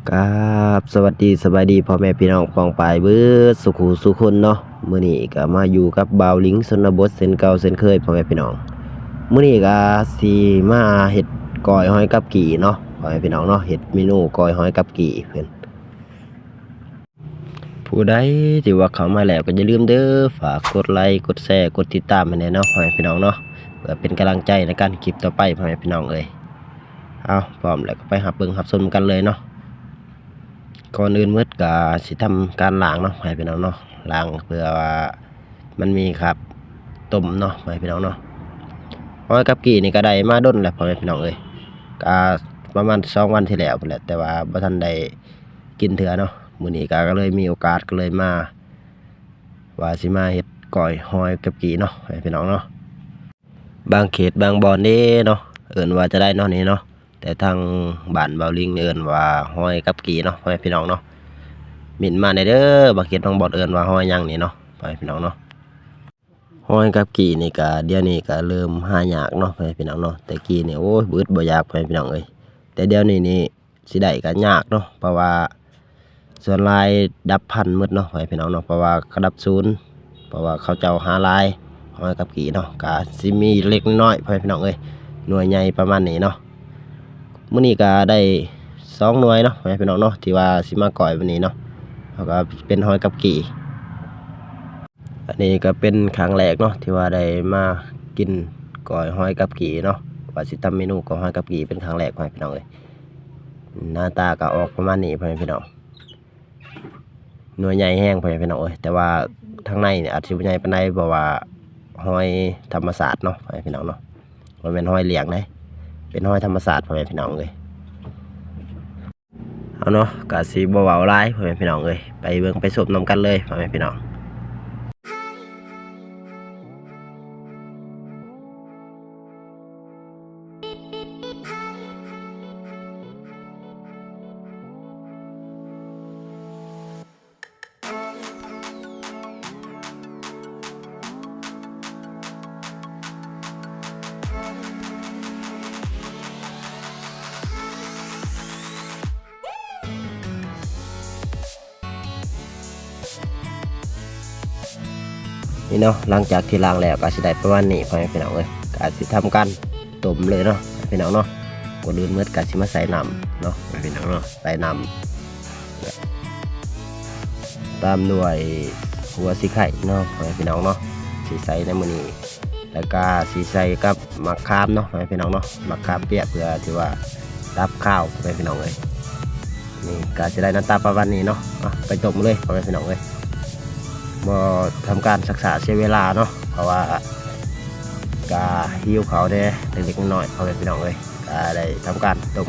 ກາບສະຫວັດດີສະບາຍດີພໍ່ແມ່ພີ່ນ້ອງປ້ອງປາຍເບິດສູ່ຄູ່ສູ່ຄົນເນາະ. ມື້ນີ້ກໍມາຢູ່ກັບບ່າວລິງຊົນນະບົດເຊັ່ນເກົ່າເຊັ່ນເຄີຍພໍ່ແມ່ພີ່ນ້ອງ. ມື້ນີ້ກໍຊິມາເຮັດກ້ອຍຫອຍກັບກີ່ເນາະ ພໍ່ແມ່ພີ່ນ້ອງເນາະ, ເຮັດເມນູກ້ອຍຫອຍກັບກີ່ເພິ່ນ. ຜູ້ໃດທີ່ວ່າເຂົ້າມາແລ້ວກໍຢ່າລືມເດີ ຝາກກົດໄລ ກົດແຊ ກົດຕິດຕາມໃຫ້ແດ່ເນາະ ພໍ່ແມ່ພີ່ນ້ອງເນາະ, ເພື່ອເປັນກຳລັງໃຈໃນການເຮັດຄລິບຕໍ່ໄປ ພໍ່ແມ່ພີ່ນ້ອງເອີຍ. ເອົາ ພ້ອມແລ້ວກໍໄປຮັບເບິ່ງຮັບຊົມກັນເລີຍເນາະ. ກ່ອນອື່ນໝົດກໍຊິທຳການລ້າງເນາະ ພໍ່ແມ່ພີ່ນ້ອງເນາະ, ລ້າງເພື່ອວ່າມັນມີຄາບຕົມເນາະ ພໍ່ແມ່ພີ່ນ້ອງເນາະ. ຫອຍກັບກີ່ນີ້ກໍໄດ້ມາດົນແລ້ວ ພໍ່ແມ່ພີ່ນ້ອງເອີຍ, ກໍປະມານສອງວັນທີ່ແລ້ວພຸ້ນແຫຼະ ແຕ່ວ່າບໍ່ທັນໄດ້ ກິນເທື່ອເນາະ. ມື້ນີ້ກໍ ກໍເລີຍມີໂອກາດ ກໍເລີຍມາ ວ່າຊິມາເຮັດກ້ອຍຫອຍກັບກີ່ເນາະ ໃຫ້ພີ່ນ້ອງເນາະ. ບາງເຂດບາງບ່ອນເດ້ເນາະ ເອີ້ນວ່າຈະໄດ້ເນາະນີ້ເນາະ, ແຕ່ທາງບ້ານບ່າວລິງນີ້ເອີ້ນວ່າຫອຍກັບກີ່ເນາະ ພໍ່ແມ່ພີ່ນ້ອງເນາະ. ເມັ້ນມາແດ່ເດີ ບາງເຂດບາງບ່ອນເອີ້ນວ່າຫອຍຫຍັງນີ້ເນາະ ພໍ່ແມ່ພີ່ນ້ອງເນາະ. ຫອຍກັບກີ່ນີ້ກະ ດຽວນີ້ກະເລີ່ມຫາຍາກເນາະ ພໍ່ແມ່ພີ່ນ້ອງເນາະ. ແຕ່ກີ້ນີ້ ໂອ້ຍ ອຶດບໍ່ຢາກ ພໍ່ແມ່ພີ່ນ້ອງເອີຍ, ແຕ່ດຽວນີ້ນີ້ ຊິໄດ້ກໍຍາກເນາະ ເພາະວ່າສ່ວນຫຼາຍດັບພັນໝົດເນາະ ພໍ່ແມ່ພີ່ນ້ອງເນາະ. ເພາະວ່າຄັນດັບສູນ ເພາະວ່າເຂົາເຈົ້າຫາຫຼາຍ ຫອຍກັບກີ່ເນາະ, ກໍຊິມີເລັກນ້ອຍ ພໍ່ແມ່ພີ່ນ້ອງເອີຍ, ໜ່ວຍໃຫຍ່ປະມານນີ້ເນາະ. ມື້ນີ້ກໍໄດ້ສອງໜ່ວຍເນາະ ພໍ່ແມ່ພີ່ນ້ອງເນາະ ທີ່ວ່າຊິມາກ້ອຍມື້ນີ້ເນາະ, ເຮົາກໍເປັນຫອຍກັບກີ່. ອັນນີ້ກໍເປັນຄັ້ງແລກເນາະ ທີ່ວ່າໄດ້ມາກິນກ້ອຍຫອຍກັບກີ່ເນາະ, ວ່າຊິທຳເມນູກ້ອຍຫອຍກັບກີ່ເປັນຄັ້ງແລກ ພໍ່ແມ່ພີ່ນ້ອງເອີຍ. ໜ້າຕາກໍອອກປະມານນີ້ ພໍ່ແມ່ພີ່ນ້ອງ, ໜ່ວຍໃຫຍ່ແຮງ ພໍ່ແມ່ພີ່ນ້ອງເອີຍ. ແຕ່ວ່າທາງໃນນີ້ອາດຊິບໍ່ໃຫຍ່ປານໃດ ເພາະວ່າຫອຍທຳມະຊາດເນາະ ພໍ່ແມ່ພີ່ນ້ອງເນາະ, ບໍ່ແມ່ນຫອຍລ້ຽງເດ້ ເປັນຫອຍທຳມະຊາດ ພໍ່ແມ່ພີ່ນ້ອງເອີຍ. ເອົາເນາະ ກະຊິບໍ່ເວົ້າຫຼາຍ ພໍ່ແມ່ພີ່ນ້ອງເອີຍ, ໄປເບິ່ງໄປຊົມນຳກັນເລີຍ ພໍ່ແມ່ພີ່ນ້ອງ. ນີ້ເນາະ ຫຼັງຈາກທີ່ລ້າງແລ້ວກໍຊິໄດ້ປະມານນີ້ ພໍ່ແມ່ພີ່ນ້ອງເອີຍ. ກໍຊິທຳການຕົ້ມເລີຍເນາະ ພີ່ນ້ອງເນາະ. ກ່ອນອື່ນໝົດກໍຊິມາໃສ່ນ້ຳເນາະ ພີ່ນ້ອງເນາະ, ໃສ່ນ້ຳ ຕາມດ້ວຍຫົວສີໄຄເນາະ ພໍ່ແມ່ພີ່ນ້ອງເນາະ, ຊິໃສ່ໃນມື້ນີ້. ແລ້ວກະຊິໃສ່ກັບໝາກຂາມເນາະ ພໍ່ແມ່ພີ່ນ້ອງເນາະ, ໝາກຂາມປຽກ ເພື່ອທີ່ວ່າດັບຄາວ ພໍ່ແມ່ພີ່ນ້ອງເອີຍ. ນີ້ກະຊິໄດ້ໜ້າຕາປະມານນີ້ເນາະ. ອ່ະ ໄປຕົ້ມເລີຍ ພໍ່ແມ່ພີ່ນ້ອງເອີຍ, ບໍ່ທຳການຊັກຊ້າເສຍເວລາເນາະ, ເພາະວ່າກະຫິວເຂົ້າແດ່ເລັກໆນ້ອຍໆ ພໍ່ແມ່ພີ່ນ້ອງເອີຍ. ກະໄດ້ທຳການຕົ້ມ.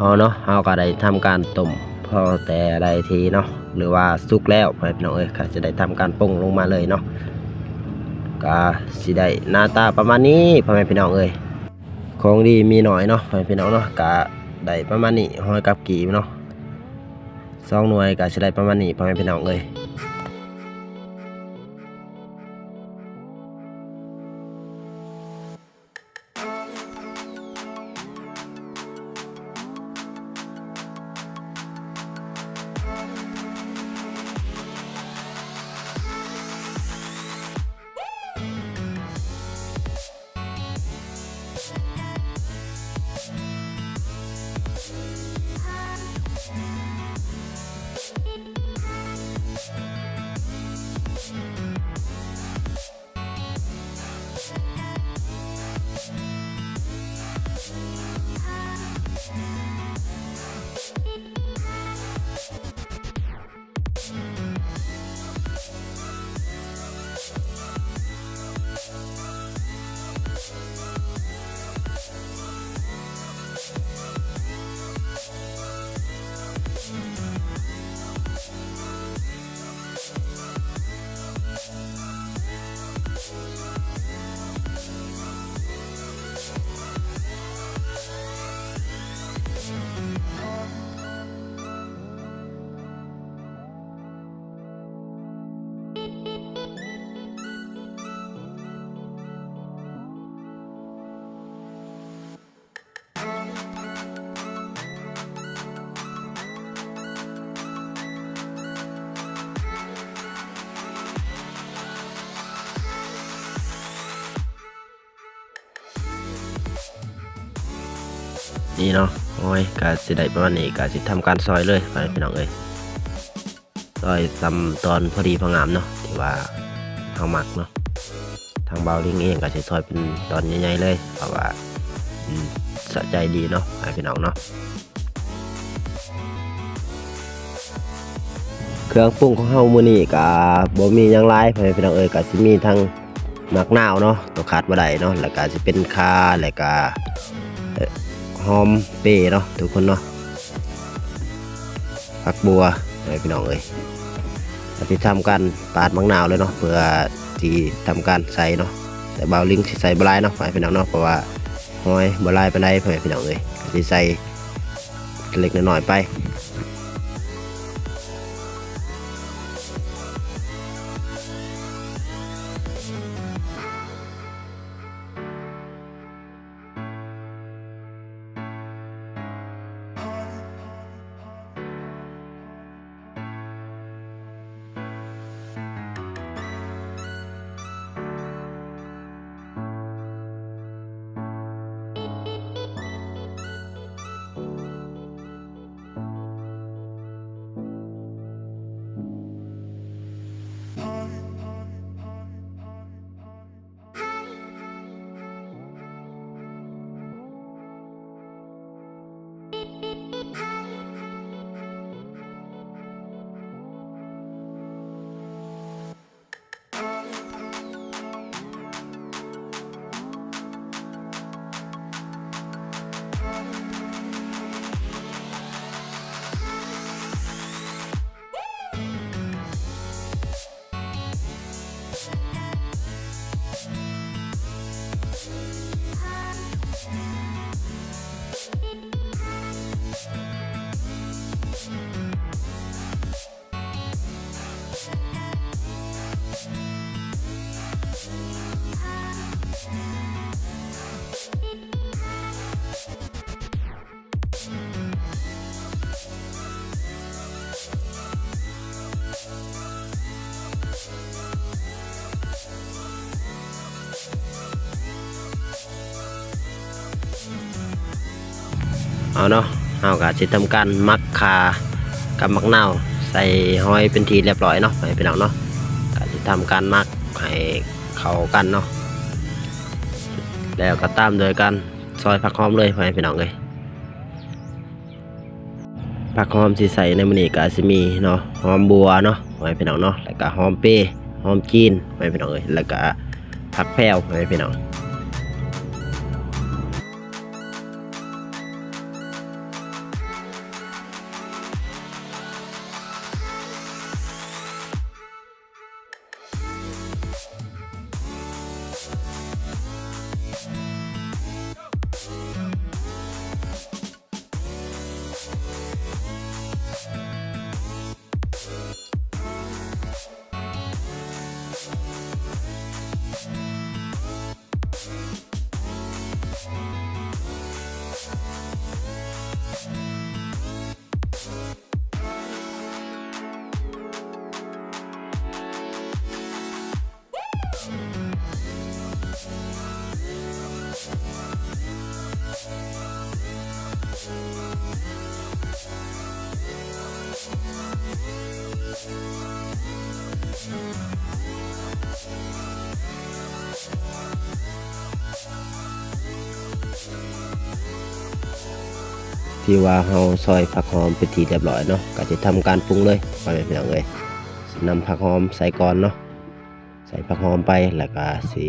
ເອົາເນາະ ເຮົາກໍໄດ້ທຳການຕົ້ມພໍແຕ່ໄດ້ທີ່ເນາະ ຫຼືວ່າສຸກແລ້ວ ພໍ່ແມ່ພີ່ນ້ອງເອີຍ ກໍຈະໄດ້ທຳການປົງລົງມາເລີຍເນາະ ກໍຊິໄດ້ໜ້າຕາປະມານນີ້ ພໍ່ແມ່ພີ່ນ້ອງເອີຍ. ຂອງດີມີໜ້ອຍເນາະ ພໍ່ແມ່ພີ່ນ້ອງເນາະ ກະໄດ້ປະມານນີ້ ຮ້ອຍກັບກີບເນາະ ສອງໜ່ວຍກະຊິໄດ້ປະມານນີ້ ພໍ່ແມ່ພີ່ນ້ອງເອີຍ. ນີ້ເນາະ ໂອ້ຍ ກະຊິໄດ້ປະມານນີ້ ກະຊິທຳການຊອຍເລີຍ ພໍ່ແມ່ພີ່ນ້ອງເອີຍ. ຊອຍສ່ຳຕອນພໍດີພໍງາມເນາະ ທີ່ວ່າເຮົາມັກເນາະ. ທາງບ່າວລິງເອງກໍຊິຊອຍເປັນຕອນໃຫຍ່ໆເລີຍ ເພາະວ່າ ອືມ ສະໃຈດີເນາະ ໃຫ້ພີ່ນ້ອງເນາະ. ເຄື່ອງປຸງຂອງເຮົາມື້ນີ້ກໍບໍ່ມີຫຍັງຫຼາຍ ພໍ່ແມ່ພີ່ນ້ອງເອີຍ ກໍຊິມີທັງ ໝາກນາວເນາະ ຕົວຂາດບໍ່ໄດ້ເນາະ ແລ້ວກະຊິເປັນຂ່າ ແລ້ວກະ ເອີ ຫອມເປເນາະ ທຸກຄົນເນາະ ຜັກບົ່ວ ພໍ່ແມ່ພີ່ນ້ອງເອີຍ. ກະຊິທຳການປາດໝາກນາວເລີຍເນາະ ເພື່ອຊິທຳການໃສ່ເນາະ ແຕ່ບ່າວລິງຊິໃສ່ບໍ່ຫຼາຍເນາະ ພໍ່ແມ່ພີ່ນ້ອງເນາະ ເພາະວ່າຫອຍບໍ່ຫຼາຍປານໃດ ພໍ່ແມ່ພີ່ນ້ອງເອີຍ ກະຊິໃສ່ ເລັກໆນ້ອຍໆໄປ. ເອົາເນາະ ເຮົາກະຊິທຳການໝັກຂ່າກັບໝາກນາວ ໃສ່ຫອຍເປັນທີ່ລຽບຮ້ອຍເນາະ ໃຫ້ພີ່ນ້ອງເນາະ. ກະຊິທຳການໝັກໃຫ້ເຂົ້າກັນເນາະ ແລ້ວກໍຕາມໂດຍການຊອຍຜັກຫອມເລີຍ ໃຫ້ພີ່ນ້ອງເອີຍ. ຜັກຫອມທີ່ໃສ່ໃນມື້ນີ້ກໍຊິມີເນາະ ຫອມບົ່ວເນາະ ໃຫ້ພີ່ນ້ອງເນາະ ແລ້ວກໍຫອມເປ ຫອມຈີນ ໃຫ້ພີ່ນ້ອງເອີຍ ແລ້ວກໍຜັກແພວ ໃຫ້ພີ່ນ້ອງ. ທີ່ວ່າເຮົາຊອຍຜັກຫອມເປັນທີ່ຮຽບຮ້ອຍເນາະ ກໍຈະທຳການປຸງເລີຍ ພໍ່ແມ່ພີ່ນ້ອງເອີຍ. ຊິນຳຜັກຫອມໃສ່ກ່ອນເນາະ ໃສ່ຜັກຫອມໄປ ແລ້ວກໍຊິ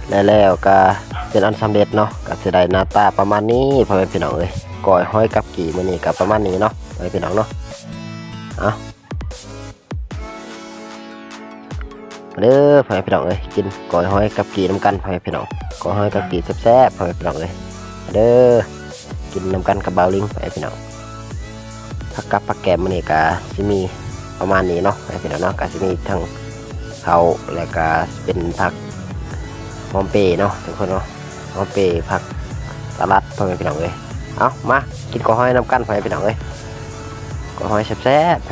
ແລະ ແລ້ວກະເປັນອັນສຳເລັດເນາະ ກະຊິໄດ້ໜ້າຕາປະມານນີ້ ພໍ່ແມ່ພີ່ນ້ອງເອີຍ. ກ້ອຍຫອຍກັບກີ້ມື້ນີ້ກະປະມານນີ້ເນາະ ພໍ່ແມ່ພີ່ນ້ອງເນາະ. ເອົາ ມາເດີພໍ່ແມ່ພີ່ນ້ອງເອີຍ ກິນກ້ອຍຫອຍກັບກີ້ນຳກັນ ພໍ່ແມ່ພີ່ນ້ອງ. ກ້ອຍຫອຍກັບກີ້ແຊບໆ ພໍ່ແມ່ພີ່ນ້ອງເອີຍ ມາເດີ. ກິນນຳກັນກັບບ່າວລິງ ພໍ່ແມ່ພີ່ນ້ອງ. ຜັກກັບຜັກແກມມື້ນີ້ກະຊິມີປະມານນີ້ເນາະ ພໍ່ແມ່ພີ່ນ້ອງເນາະ. ກະຊິມີທັງເຂົ້າ ແລ້ວກະເປັນຜັກຫອມເປເນາະທຸກຄົນເນາະ ຫອມເປ ຜັກສະຫຼັດ ພໍ່ແມ່ພີ່ນ້ອງເອີຍ. ເອົາ ມາກິນກ້ອຍຫອຍນຳກັນ ພໍ່ແມ່ພີ່ນ້ອງເອີຍ ກ້ອຍຫອຍແຊບໆ.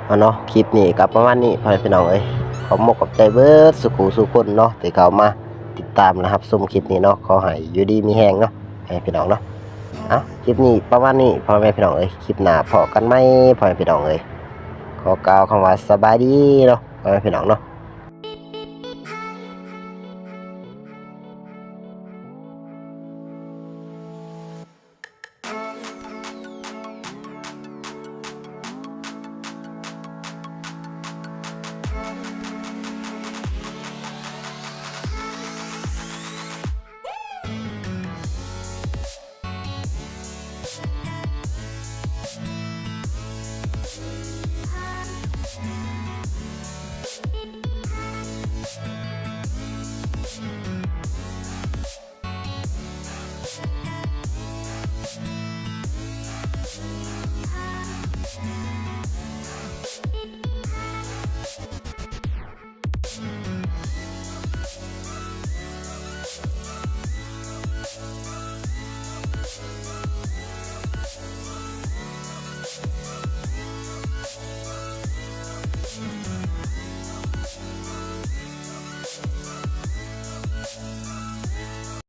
ເອົາເນາະ ຄລິບນີ້ກໍປະມານນີ້ ພໍ່ແມ່ພີ່ນ້ອງເອີຍ. ຂໍຂອບອົກຂອບໃຈເບິດສູ່ຜູ້ສູ່ຄົນເນາະ ທີ່ເຂົ້າມາຕິດຕາມ ແລະ ຮັບຊົມຄລິບນີ້ເນາະ. ຂໍໃຫ້ຢູ່ດີມີແຮງເນາະ ພໍ່ແມ່ພີ່ນ້ອງເນາະ. ເອົາ ຄລິບນີ້ປະມານນີ້ ພໍ່ແມ່ພີ່ນ້ອງເອີຍ. ຄລິບໜ້າພໍ້ກັນໃໝ່ ພໍ່ແມ່ພີ່ນ້ອງເອີຍ. ຂໍກ່າວຄຳວ່າສະບາຍດີເນາະ ພໍ່ແມ່ພີ່ນ້ອງເນາະ.